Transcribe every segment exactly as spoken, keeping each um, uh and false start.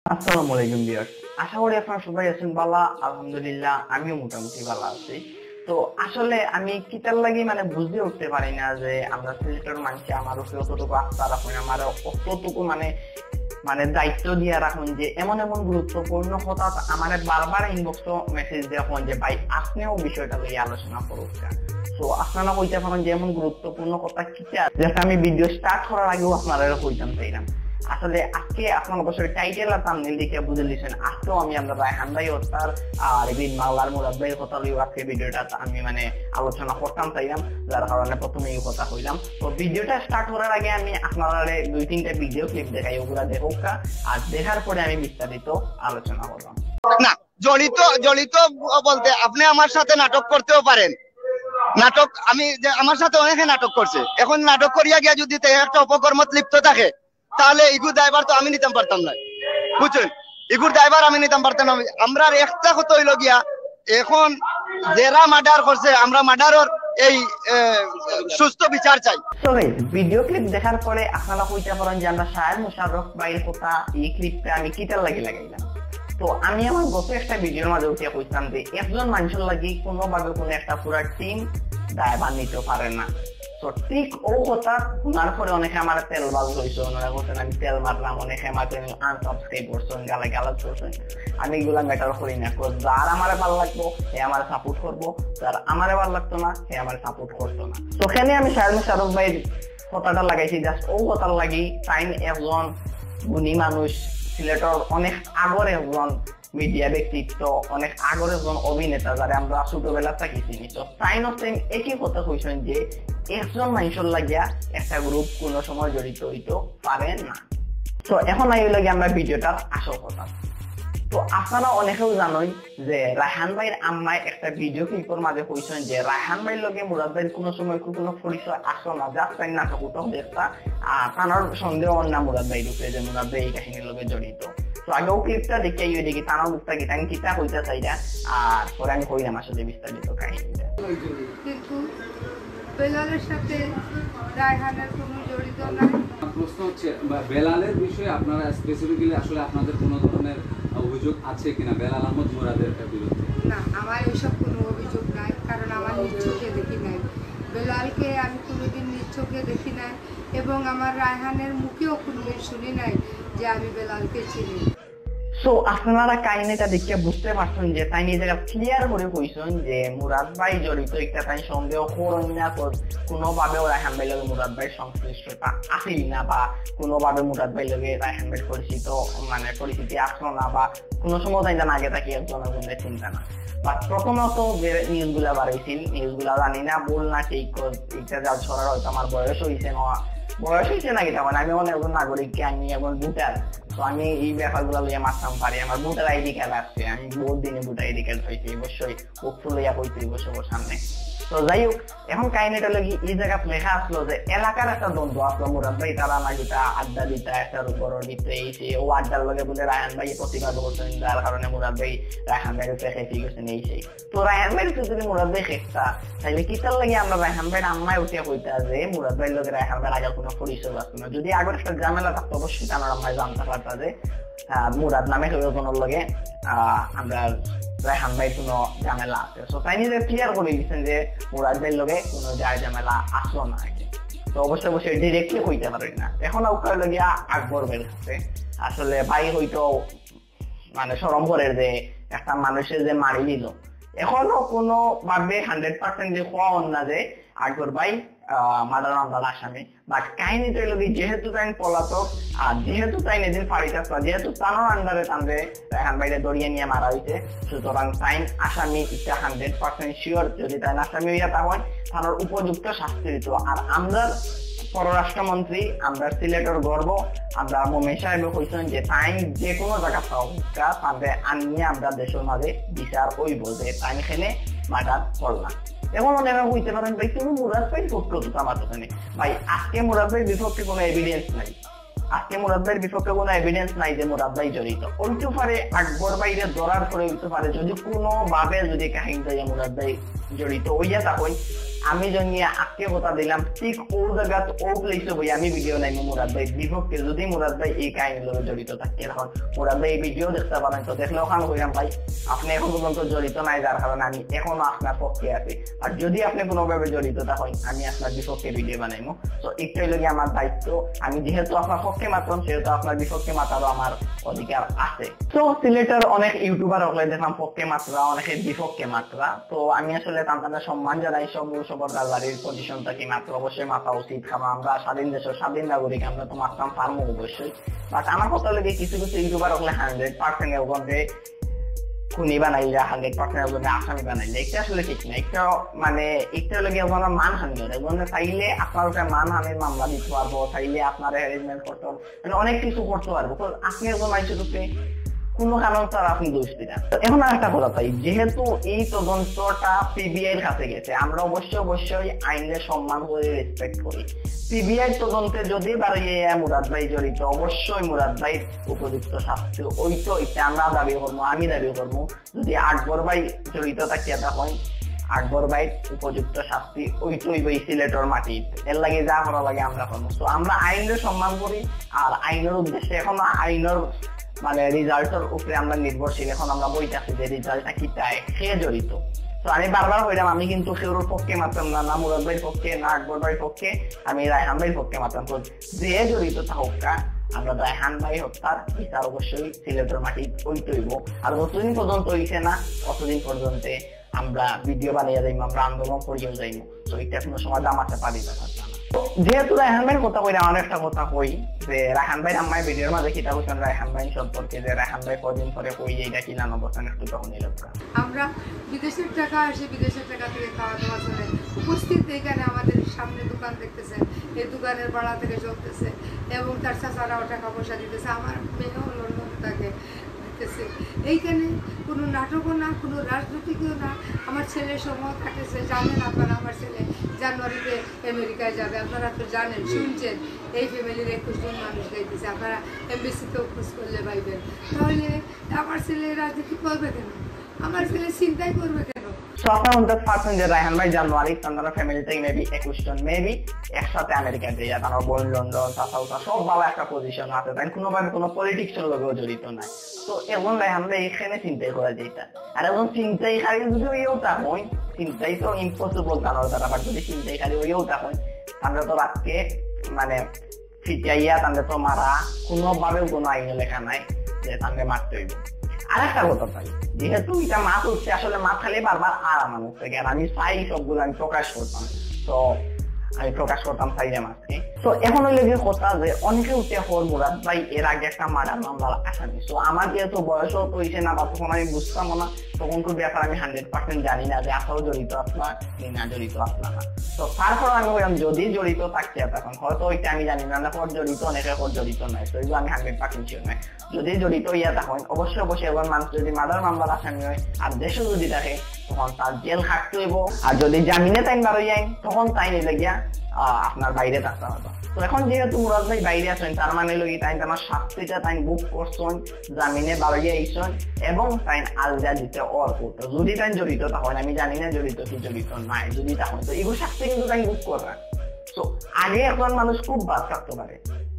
আসসালামু আলাইকুম ভিউয়ার্স, আশা করি আপনারা সবাই আছেন ভালা। আলহামদুলিল্লাহ, আমিও মোটামুটি ভালা আছি। তো আসলে আমি কিতার লাগি মানে বুঝে উঠতে পারি না যে আমরা সিলেটর মানষে আমার উপরে অতটুকু আস্থা রাখুন, আমার অতটুকু মানে মানে দায়িত্ব দিয়া রাখুন যে এমন এমন গুরুত্বপূর্ণ কথা আমারে বারবার ইনবক্সো মেসেজ দিয়া কইন যে ভাই আপনেও বিষয়টা লইয়া আলোচনা করুক্কা। তো আপনারা কইতা পারেন যে এমন গুরুত্বপূর্ণ কথা কিতা, যেটা আমি ভিডিও স্টার্ট করার আগেও আপনারারে কইতাম চাইলাম। আসলে আজকে আপনারা অবশ্যই টাইটেল আর থাম্বনেইল দেখে বুঝে লিছেন, আজকেও আমি আমরা রায়হান ভাই হত্যার আর রিবিন মাওলার মুরাদ ভাইর কথা লইয়া আজকে ভিডিওটা আমি মানে আলোচনা করতাম চাইলাম, যার কারণে প্রথমে এই কথা কইলাম। তো ভিডিওটা স্টার্ট করার আগে আমি আপনারারে দুই তিনটা ভিডিও ক্লিপ দেখাই, ওগুলা দেখুক্কা, আর দেখার পরে আমি বিস্তারিত আলোচনা করলাম। না, জড়িত জড়িত বলতে আপনি আমার সাথে নাটক করতেও পারেন। নাটক আমি যে আমার সাথে অনেকে নাটক করছে, এখন নাটক করিয়া গিয়া যদি তে একটা অপকর্মত লিপ্ত থাকে, তাহলে ইগু দায়ভার তো আমি নিতাম পারতাম না, বুঝছেন? ইগুর দায়ভার আমি নিতাম পারতাম না। আমরা একটা কথা হইল গিয়া, এখন যারা মার্ডার করছে, আমরা মার্ডারর এই এ, সুস্থ বিচার চাই। তো গাইস, ভিডিও ক্লিপ দেখার পরে আপনারা কইতা পারেন যে আমরা শাহের মুশাররফ ভাইর কথা, এই ক্লিপটা আমি কিতার লাগি লাগাইলাম। তো আমি আমার গত একটা ভিডিওর মাঝে উঠিয়া কইতাম যে একজন মানুষের লাগি কোনোভাবে কোনো একটা পুরা টিম দায়ভার নিতে পারে না। তো ঠিক ও কথা শোনার পরে অনেকে আমার তেল বাল হইছে, অনেকে বলছেন আমি তেল মারলাম, অনেকে আমার চ্যানেল আনসাবস্ক্রাইব করছেন, গালাগালাজ করছেন। আমি এগুলা ম্যাটার করি না, 'cause যার আমারে ভালো লাগবো হে আমারে সাপোর্ট করবো, যার আমারে ভালো লাগতো না হে আমারে সাপোর্ট করতো না। তো এখানে আমি শাহের মুশাররফ ভাইর কথাটা লাগাইছি জাস্ট ও কথার লাগি। তাইন একজন গুণী মানুষ, সিলেটর অনেক আগর একজন মিডিয়া ব্যক্তিত্ব, অনেক আগর একজন অভিনেতা, যারে আমরা ছোটবেলা থাকি চিনি। তো তাইন সেম একই কথা কইছেন যে একজন মানুষের লাগিয়া একটা গ্রুপ কোনো সময় জড়িত হইতো পারে না। তো এখন আই লাগে আমরা ভিডিওটার আসল কথা। তো আপনারা অনেকেও জানেন যে রায়হান ভাইর আম্মায় একটা ভিডিও ক্লিপের মাঝে কইছেন যে রায়হান ভাইর লগে মুরাদ ভাইর কোনো সময় কোনো পরিচয় আসলো না, জাস্ট তাই নাটক উঠক দেখতা। আর তানার সন্দেহ অন না মুরাদ ভাইর উপরে যে মুরাদ ভাই এই কাহিনীর লগে জড়িত। তো আগে ও ক্লিপটা দেখে ইয়ে দেখি তানার মুখটা কি তাই কিতা কইতা চাইরা, আর পরে আমি কইলাম আসলে বিস্তারিত কাহিনীটা। কিন্তু বেলালের সাথে রায়হানের কোনো জড়িত নাই। প্রশ্ন হচ্ছে বা বেলালের বিষয়ে আপনারা স্পেসিফিক্যালি আসলে আপনাদের কোনো ধরনের অভিযোগ আছে কিনা বেলাল আহমদ মুরাদের বিরুদ্ধে? না, আমার এইসব কোনো অভিযোগ নাই, কারণ আমার নিজ চোখে দেখি নাই। বেলালকে আমি কোনোদিন নিজ চোখে দেখি নাই এবং আমার রায়হানের মুখেও কোনোদিন শুনি নাই যে আমি বেলালকে চিনি। সো আপনারা কাহিনীটা দেখে বুঝতে পারছেন যে তাই নিজেরা ক্লিয়ার করে কইছেন যে মুরাদ ভাই জড়িত একটা তাই সন্দেহ করইন না, কোনোভাবেও রায়হান ভাই লগে মুরাদ ভাই সংশ্লিষ্টতা আছিল না বা কোনোভাবে মুরাদ ভাই লগে রায়হান ভাই পরিচিত মানে পরিচিতি আসলো না বা কোনো সময় তাই না আগে থাকি একজন একজনকে চিন্তা না। বাট প্রথমত যে নিউজ গুলা বাড়াইছিল, নিউজ গুলা জানি না ভুল না ঠিক, এটা যা ছড়ার হয়তো আমার বয়স হইছে না, বয়স হইছে নাকি তখন আমি এখন একজন নাগরিককে আমি এখন ভোটার। তো আমি এই ব্যাপারগুলো লইয়া মাততাম পারি, আমার ভোটার আইডি কার্ড আছে, আমি বহুত দিনে ভোটার আইডি কার্ড পাইছি, অবশ্যই হপফুল লইয়া কইছি অবশ্য ওর সামনে। তো যাই হোক, এখন কাহিনীটা লাগি এই জায়গাত লেখা আসলো যে এলাকার একটা দ্বন্দ্ব আসলো, মুরাদ ভাই তারা নাকি তা আড্ডা দিতা একটা ঘরর ভিতরে, এই সেই ও আড্ডার লগে বলে রায়হান ভাই প্রতিবাদ করছেন, যার কারণে মুরাদ ভাই রায়হান ভাইয়ের উপরে খেপে গেছেন এই সেই। তো রায়হান ভাইয়ের উপরে যদি মুরাদ ভাই খেপতা, তাইলে কিতার লাগি আমরা রায়হান ভাইর আম্মায় উঠিয়া কইতা যে মুরাদ ভাইর লগে রায়হান ভাইর আগে কোনো পরিচয় আছে না? যদি আগর একটা ঝামেলা থাকতো অবশ্যই তার আম্মায় জানতে পারতা যে আহ, মুরাদ নামে কেউ একজনের লগে আহ, আমরা রায়হান ভাই কোনো ঝামেলা আছে। তো তাই নিজে ক্লিয়ার করে দিচ্ছেন যে মুরাদ ভাইর লগে কোনো যায় ঝামেলা আসলো না আর কি। তো অবশ্যই অবশ্যই ডিরেক্টলি কইতে পারি না। এখন আউকা হইলো গিয়া আকবর ভাইর কাছে, আসলে ভাই হয়তো মানে শরম করে যে একটা মানুষের যে মারি দিল, এখনো কোনো ভাবে হান্ড্রেড পার্সেন্ট যে কওয়া অন না যে আকবর ভাই মার্ডার মামলার আসামি। বাট কাহিনীটা হইলো কি, যেহেতু তাইন পলাতক, আর যেহেতু তাইন এদিন ফারিত আসলা, যেহেতু তানোর আন্ডারে তানরে রায়হান ভাইরে দরিয়া নিয়ে মারা হইছে, সুতরাং তাইন আসামি এটা হান্ড্রেড পার্সেন্ট শিওর। যদি তাইন আসামি হইয়া তা হয়, তানোর উপযুক্ত শাস্তি হইতো। আর আমরা পররাষ্ট্রমন্ত্রী, আমরা সিলেটর গর্ব, আমরা মোমেন সাহেব কইছেন যে তাইন যে কোনো জায়গা পাওয়া তানরে আনিয়ে আমরা দেশের মাঝে বিচার হইব যে তাইন এখানে মার্ডার করলাম। এখন অনেকে কইতে পারেন, "ভাই, তুমি মুরাদ ভাইর পক্ষে তো আমার ওখানে।" ভাই, আজকে মুরাদ ভাইর বিপক্ষে কোনো এভিডেন্স নাই, আজকে মুরাদ ভাইর বিপক্ষে কোনো এভিডেন্স নাই যে মুরাদ ভাই জড়িত। হইতে পারে আকবর ভাইরে ধরার পরে হইতে পারে যদি কোনোভাবে যদি কাহিনী যায় মুরাদ ভাই জড়িত হইয়া তা হয়, আমি জানি আজকে কথা দিলাম, ঠিক ও জাগাত ও প্লেসে বই আমি ভিডিও নাই মুরাদ ভাই বিপক্ষে। যদি মুরাদ ভাই এই কাহিনীর লগে জড়িত থাকে, এখন মুরাদ ভাই এই ভিডিও দেখতে পারেন, তো দেখলে ওখানে কইলাম, "ভাই, আপনি এখন পর্যন্ত জড়িত নাই, যার কারণে আমি এখনো আপনার পক্ষে আছি। আর যদি আপনি কোনোভাবে জড়িত থাকেন, আমি আপনার বিপক্ষে ভিডিও বানাইমু।" তো একটাই লগে আমার দায়িত্ব, আমি যেহেতু আপনার পক্ষে মাতলাম, সেহেতু আপনার বিপক্ষে মাতারও আমার অধিকার আছে। তো সিলেটের অনেক ইউটিউবার হকলে দেখলাম পক্ষে মাতরা, অনেকে বিপক্ষে মাতরা। তো আমি আসলে তানতানরে সম্মান জানাই, সব সবর গালবাড়ির পজিশন থাকি মাতরা, অবশ্যই মাতা উচিত, কারণ আমরা স্বাধীন দেশের স্বাধীন নাগরিক, আমরা তো মাততাম পারমু অবশ্যই। বাট আমার কথা লাগে কিছু কিছু ইউটিউবার হকলে হান্ড্রেড পার্সেন্ট এরকম যে খুনি বানাইলা, হান্ড্রেড পার্সেন্ট এরকম আসামি বানাইলা, এটা আসলে ঠিক না। একটা মানে একটা লাগে আমরা মানহানি করে, মানে চাইলে আপনার উপরে মানহানির মামলা দিতে পারবো, চাইলে আপনার হ্যারাসমেন্ট করতে পারবো, মানে অনেক কিছু করতে পারবো। তো আপনি একজন মানুষের উপরে কোনো কারণ ছাড়া আপনি দোষ দিলেন। তো এখন আর একটা কথা চাই, যেহেতু এই তদন্তটা পিবিআই এর কাছে গেছে, আমরা অবশ্যই অবশ্যই আইনের সম্মান করে রেসপেক্ট করি। পিবিআই তদন্তে যদি বারো ইয়ে মুরাদ ভাই জড়িত, অবশ্যই মুরাদ ভাই উপযুক্ত শাস্তি ওই তো, এটা আমরা দাবি করবো, আমি দাবি করবো। যদি আকবর ভাই জড়িত থাকিয়া থাকেন, আকবর ভাই উপযুক্ত শাস্তি ওই তো ওই সিলেটর মাটি, এর লাগে যা করা লাগে আমরা করবো। তো আমরা আইনের সম্মান করি, আর আইনের উদ্দেশ্যে এখন আইনের মানে রেজাল্টের উপরে আমরা নির্ভরশীল। এখন আমরা বইতাছি যে রেজাল্টটা কি তাই কে জড়িত। তো আমি বারবার কইলাম, আমি কিন্তু কেউর পক্ষে মাতলাম না, না মুরাদ ভাইয়ের পক্ষে, না আকবর ভাইয়ের পক্ষে, আমি রায়হান ভাইয়ের পক্ষে মাতলাম। তো যে জড়িত থাকুক, আমরা রায়হান ভাই হত্যার বিচার অবশ্যই সিলেটের মাটি ওই তৈব। আর যতদিন পর্যন্ত হইছে না, ততদিন পর্যন্ত আমরা ভিডিও বানাইয়া যাইমু, আমরা আন্দোলন করিয়াও যাইমু। তো এটা কোনো সময় দামাতে পারি না, পারতাম না। তো যেহেতু রায়হান ভাইয়ের কথা কইরা, আমার একটা কথা কই যে রায়হান ভাইয়ের আম্মায় ভিডিওর মাঝে কিতা কইছেন রায়হান ভাই সম্পর্কে, যে রায়হান ভাই কদিন পরে কই এইটা কি নানা বলছেন একটু তখন এলাকা। আমরা বিদেশের টাকা আসে, বিদেশের টাকা থেকে খাওয়া দাওয়া চলে, উপস্থিত এখানে আমাদের সামনে দোকান দেখতেছেন, এই দোকানের ভাড়া থেকে চলতেছে এবং তার চাচারাও টাকা পয়সা দিতেছে। আমার মেয়েও লন্ডন থাকে, দিতেছে। এইখানে কোনো নাটকও না, কোনো রাজনীতিকেও না। আমার ছেলে সময় কাটেছে, জানেন আপনারা, আমার ছেলে জানুয়ারিতে আমেরিকায় যাবে, আপনারা তো জানেন, শুনছেন। এই ফ্যামিলির একুশ জন মানুষ যাইতেছে, আপনারা এমবিসিতেও খোঁজ করলে পাইবেন। তাহলে আমার ছেলে রাজনীতি করবে কেন? আমার ছেলে চিন্তাই করবে কেন? সফা উনত্রিশ পার্সেন্ট যে রায়হান ভাই জানুয়ারি তারা ফ্যামিলি থেকে মেবি একুশ জন মেবি একসাথে আমেরিকা দিয়ে যায়, তারা বোন লন্ডন, চাচা উচা সব ভালো একটা পজিশন আছে, তাই কোনোভাবে কোনো পলিটিক্সের লগেও জড়িত নাই। তো এখন রায়হান ভাই এখানে চিন্তাই করা যায় এটা। আর এখন চিন্তাই খালি যদি ওইও তা হয়, চিন্তাই তো ইম্পসিবল তারা তারা, বাট যদি চিন্তাই খালি ওইও তা হয়, আমরা তো রাতকে মানে ফিটাইয়া তাদের তো মারা কোনোভাবেও কোনো আইনে লেখা নাই যে তাদের মারতে হইব। আর একটা কথা ভাই, যেহেতু এটা মাত উঠছে, আসলে মাত খালি বারবার আর আমার মুখ থেকে, আর আমি চাই সবগুলো আমি প্রকাশ করতাম, তো আমি প্রকাশ করতাম চাইলাম আজকে। তো এখন হইলে যে কথা যে অনেকে উঠে হর মুরাদ ভাই এর আগে একটা মার্ডার মামলার আসামি, তো আমার যেহেতু বয়সও তো হইছে না বা তখন আমি বুঝতাম না, তখন তো ব্যাপার আমি হান্ড্রেড পার্সেন্ট জানি না যে আসাও জড়িত আপনার কি না জড়িত আপনারা। তো তারপর আমি বললাম যদি জড়িত থাকতে তখন হয়তো ওইটা আমি জানি না, না হর জড়িত, অনেকে হর জড়িত নাই, তো এগুলো আমি হান্ড্রেড পার্সেন্ট শিওর নাই। যদি জড়িত ইয়া তখন অবশ্যই অবশ্যই একজন মানুষ যদি মার্ডার মামলার আসামি হয় আর দেশে যদি থাকে তখন তার জেল খাটতে হইব। আর যদি জামিনে তাই বারোই আইন তখন তাই নিলে গিয়া আহ, আপনার বাইরে থাকতে হবে। তো এখন যেহেতু মুরাদ ভাই বাইরে আছেন তার মানে হইলো কি তাই আমার শাস্তিটা তাই বুক করছেন, জামিনে বারোই আইছেন এবং তাই আলজা দিতে অর করতে যদি তাই জড়িত তখন আমি জানি না জড়িত কি জড়িত নাই, যদি তখন তো এগুলো শাস্তি কিন্তু তাই বুক করবেন। তো আগে একজন মানুষ খুব বাদ থাকতে পারে,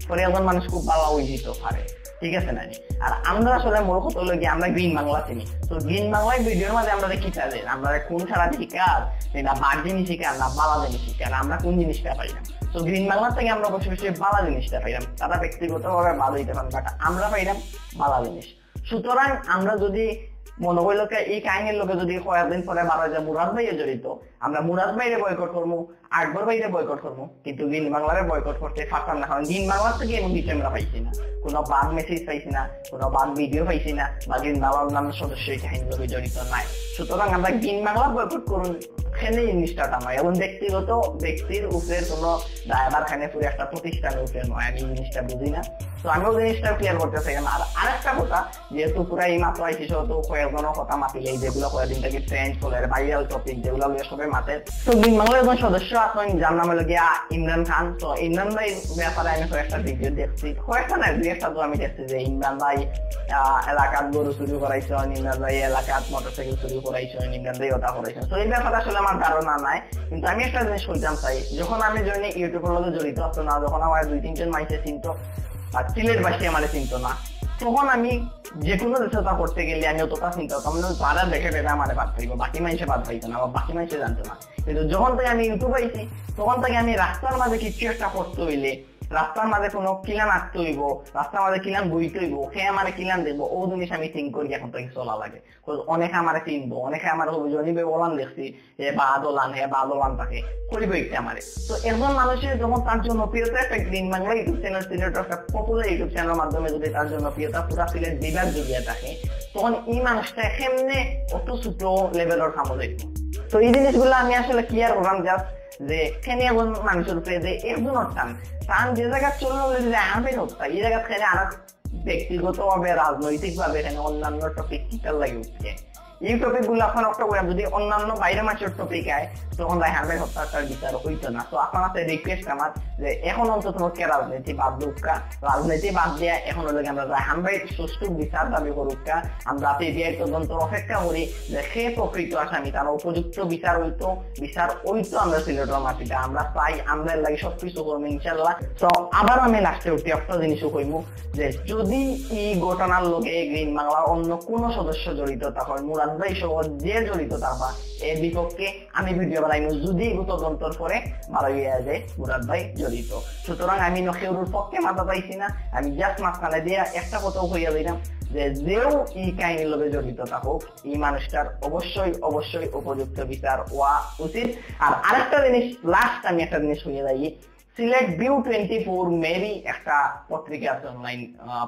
পরে একজন মানুষ খুব ভালো হয়ে যেতে পারে, ঠিক আছে না? আর আমরা আসলে মূল কথা হলো কি আমরা গ্রিন বাংলা চিনি। তো গ্রিন বাংলায় ভিডিওর মাঝে আমরা কি চাই, আমরা কোন ছাড়া শিকার, না বাদ জিনিস শিকার না বালা জিনিস শিকার, আমরা কোন জিনিসটা পাইলাম? তো গ্রিন বাংলা থেকে আমরা বসে বসে বালা জিনিসটা পাইলাম। তারা ব্যক্তিগতভাবে বাদ হইতে পারেন, বাট আমরা পাইলাম বালা জিনিস। সুতরাং আমরা যদি মনে করলো কি এই কাহিনীর লোকে যদি কয়েকদিন পরে বারো হাজার মুরাদ ভাইয়ে জড়িত, আমরা মুরাদ ভাইরে বয়কট করবো, আকবর ভাইরে বয়কট করবো, কিন্তু গ্রিন বাংলারে বয়কট করতে পারতাম না, কারণ গ্রিন বাংলার থেকে এমন কিছু আমরা পাইছি না, কোনো বাদ মেসেজ পাইছি না, কোনো বাদ ভিডিও পাইছি না, বা গ্রিন বাংলার অন্যান্য সদস্য এই কাহিনীর লগে জড়িত নাই। সুতরাং আমরা গ্রিন বাংলা বয়কট করুন, এখানে জিনিসটা নয়। এবং ব্যক্তিগত ব্যক্তির উপরে কোনো দায়ভার এখানে পুরো একটা প্রতিষ্ঠানের উপরে নয়, আমি এই জিনিসটা বুঝি না। তো আমিও জিনিসটা ক্লিয়ার করতে চাইলাম। আর আরেকটা কথা, যেহেতু পুরা এই মাত্র আইসি সহ তো কয়েকজনের কথা মাতিলে যেগুলো কয়েকদিন থেকে ট্রেন্ড চলে, ভাইরাল টপিক যেগুলো লইয়া সবাই মাতে। তো গ্রিন বাংলার একজন সদস্য আছইন, যার নাম হলো গিয়া ইমরান খান। তো ইমরান ভাইর ব্যাপারে আমি কয়েকটা ভিডিও দেখছি, কয়েকটা না, দুই একটা তো আমি দেখছি যে ইমরান ভাই, আহ, এলাকাত গরু চুরি করাইছইন, ইমরান ভাই এলাকাত মোটরসাইকেল চুরি করাইছইন, ইমরান ভাই ওটা করাইছইন। তো এই ব্যাপারে আসলে আমার ধারণা নাই, কিন্তু আমি একটা জিনিস কইতাম চাই, যখন আমি জয়েন ইউটিউবর লগে জড়িত আছলাম না, যখন আমার দুই তিনজন মাইনষে চিনতো, আর সিলেটবাসী আমারে চিনতো না, তখন আমি যে কোনো কিছু তা করতে গেলে আমি অতটা চিন্তা করতাম না, তারা দেখে দেখে আমারে বাদ পাইবো, বাকি মাইনষে বাদ পাইতো না বা বাকি মাইনষে জানতো না। কিন্তু যখন থেকে আমি ইউটিউব আইছি, তখন থেকে আমি রাস্তার মাঝে কিছু একটা করতে হইলে, রাস্তার মাঝে কোনো কিলান আঁকতে হইবো, রাস্তার মাঝে কিলান বইতে হইবো, কে আমারে কিলান দেখবো, ও জিনিস আমি থিঙ্ক করি এখন থেকে চলা লাগে। 'Cause অনেকে আমারে চিনবো, অনেকে আমারে হবো, "জনি ভাই ওলান দেখছি, হে বাদ ওলান, হে বাদ ওলান থাকে, কইবো একটা আমারে।" তো একজন মানুষের যখন তার জনপ্রিয়তা একটা গ্রিন বাংলা ইউটিউব চ্যানেল, সিলেটের একটা পপুলার ইউটিউব চ্যানেলের মাধ্যমে যদি তার জনপ্রিয়তা পুরা সিলেট বিভাগ জুড়িয়ে থাকে, তখন এই মানুষটা কেমনে অত ছোট লেভেলের কামো যাইব? তো এই জিনিসগুলো আমি আসলে ক্লিয়ার করলাম জাস্ট যে কেনে একজন মানুষের উপরে যে একজনের টান, টান যে জায়গা চললো যে আহমেদ হত্যা, এই জায়গা থেকে আর ব্যক্তিগতভাবে, রাজনৈতিকভাবে এখানে অন্যান্য টপিক কিতার লাগে উঠছে। এই টপিক গুলো এখন একটা করে যদি অন্যান্য বাইরে মাসের টপিক আয়, তখন রায়হান ভাই হত্যার বিচার হইতো না। তো আপনার কাছে রিকোয়েস্ট আমার যে এখন অন্তত পক্ষে রাজনীতি বাদ দেউক্কা, রাজনীতি বাদ দিয়া এখন হলো গিয়ে আমরা রায়হান ভাই সুষ্ঠু বিচার দাবি করুক্কা। আমরা সিবিআই তদন্ত অপেক্ষা করি যে সে প্রকৃত আসামি, তার উপযুক্ত বিচার হইতো, বিচার হইতো আমরা সিলেটের মাটিতে। আমরা চাই, আমরা এর লাগি সবকিছু করবো ইনশাল্লাহ। তো আবার আমি লাস্টে উঠি একটা জিনিসও কইমু যে যদি এই ঘটনার লগে গ্রিন বাংলার অন্য কোনো সদস্য জড়িত থাকইন, মুরাদ ভাই সহ যে জড়িত থাকবা, এর বিপক্ষে আমি ভিডিও বানাইমু। যদি এগু তদন্তর পরে বারইয়া যায় মুরাদ ভাই জড়িত, সুতরাং আমি নখেউরুর পক্ষে মাথা পাইছি না। আমি জাস্ট মাঝখানে দিয়া একটা কথাও কইয়া দিলাম যে যেও এই কাহিনীর লগে জড়িত থাকুক, এই মানুষটার অবশ্যই, অবশ্যই উপযুক্ত বিচার হওয়া উচিত। আর আরেকটা জিনিস, লাস্ট আমি একটা জিনিস কইয়া যাই, Sylhet view twenty four maybe একটা পত্রিকা আছে, অনলাইন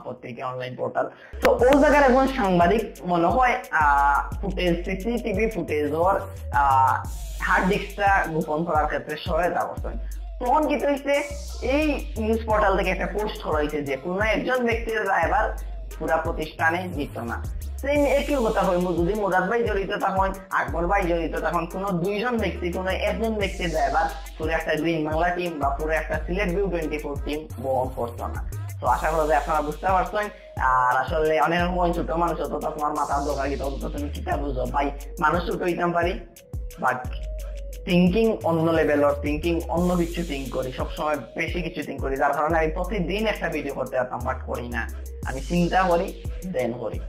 পত্রিকা, অনলাইন পোর্টাল। তো ও জায়গার একজন সাংবাদিক মনে হয় ফুটেজ, সিসিটিভি ফুটেজর হার্ড ডিস্কটা গোপন করার ক্ষেত্রে সহায়তা করছেন। তখন কি হয়েছে, এই নিউজ পোর্টাল থেকে একটা পোস্ট করা হয়েছে যে কোনো একজন ব্যক্তির দায়ভার পুরা প্রতিষ্ঠানে নিত না। সেম একই কথা কইমু, যদি মুরাদ ভাই জড়িত থাকইন, আকবর ভাই জড়িত থাকইন, কোনো দুইজন ব্যক্তি, কোনো একজন ব্যক্তির দায়ভার পুরো একটা গ্রিন বাংলা টিম বা পুরো একটা Sylhet view twenty four team বহন করতো না। তো আশা করা যায় আপনারা বুঝতে পারছেন। আর আসলে অনেক সময় ছোট মানুষ, অত তো তোমার মাথার দরকার কি, তত তো তুমি কিতা বুঝো ভাই? মানুষ ছোট হইতাম পারি, বাট থিঙ্কিং অন্য লেভেলর, থিঙ্কিং অন্য কিছু থিঙ্ক করি, সবসময় বেশি কিছু থিঙ্ক করি, যার কারণে আমি প্রতিদিন একটা ভিডিও করতে পারতাম, বাট করি না। আমি চিন্তা করি, দেন করি।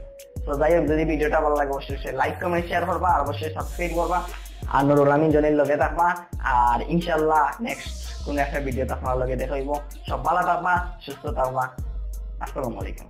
তো যাই হোক, যদি ভিডিওটা ভালো লাগে অবশ্যই লাইক, কমেন্ট, শেয়ার করবা, আর অবশ্যই সাবস্ক্রাইব করবা। আর নুরুল আমিন জনির লগে থাকবা, আর ইনশাল্লাহ নেক্সট কোনো একটা ভিডিওতে আপনার লগে দেখা হইব। সব ভালো থাকবা, সুস্থ থাকবা। আসসালামু আলাইকুম।